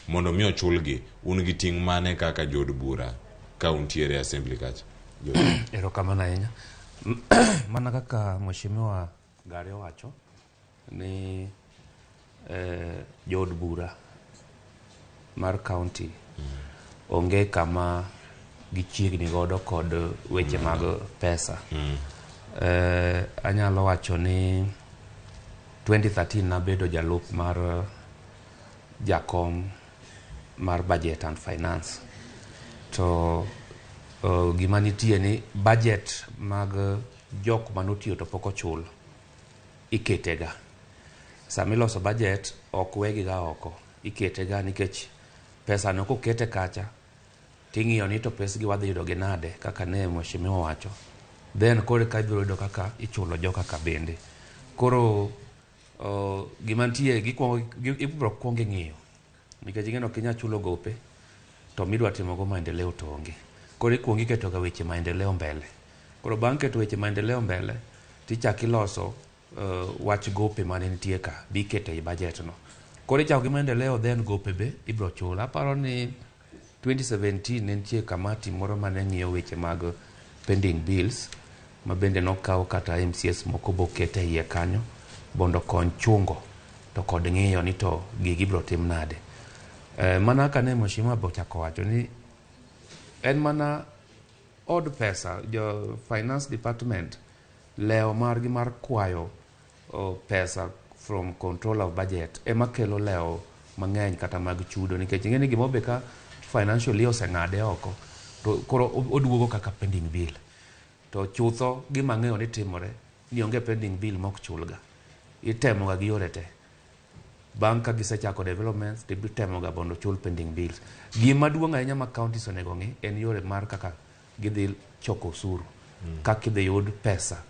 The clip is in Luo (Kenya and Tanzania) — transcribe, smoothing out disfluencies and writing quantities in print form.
Mondo mi ochulgi, un gi ting' mane kaka jood bura ka untiere e assembly kacha? Erokamano ahinya. Mana kaka Mheshimiwa Gare owacho ni jood bura mar county onge kama gichiegni godo kod weche mag pesa. Anyalo wacho ni 2013 nabedo jalup mar jakom mar budget and finance. To gima nitie ni budget mag jok manotiyo to pok ochul iketega. Sama iloso budget ok wegi ga oko, iketega nikech pesa no kokete kacha ting'iyo ni to pesgi wadhi yudo gi nade kaka ne mheshimiwa owacho. Then koro eka ibiro yudo kaka ichulo joka ka bende. Koro gima nitie gikuongo ibiro kuong ing'iyo nikech ing'e ni ok inyal chulo gope to midwa timo go maendeleo to onge. Koro ikuongo iketo ga weche maendeleo mbele. Koro bang' keto weche maendeleo mbele tichako iloso wach gope mane nitie ka be iketo ei budget no. Koro ichako gi maendeleo, then gope be ibiro chul. Aparo ni 2017 ne nitie kamati moro mane ng'iyo weche mag pending bills ma bende nokaw kata MCAs moko boket e iye kanyo mondo okony chungo to kod ng'iyo ni to gigi ibiro tim nade. Mana kaka ne mheshimiwa be ochako wacho ni en mana od pesa, jo finance department, lewo margi mar kwayo pesa from control of budget ema kelo lewo mang'eny kata mag chudo, nikech ing'e ni gimoro be ka financial year oseng'ade oko to koro oduogo kaka pending bill. To chutho gima ang'eyo ni timore ni onge pending bill mok chulga, itemoga gi yore te. Bang' ka gisechako developments to ibiro mondo ochul pending bills. Gima duong' ahinya ma counties onego ng'i en yore mar kaka gidhi choko osuru, kaka idhi yud pesa.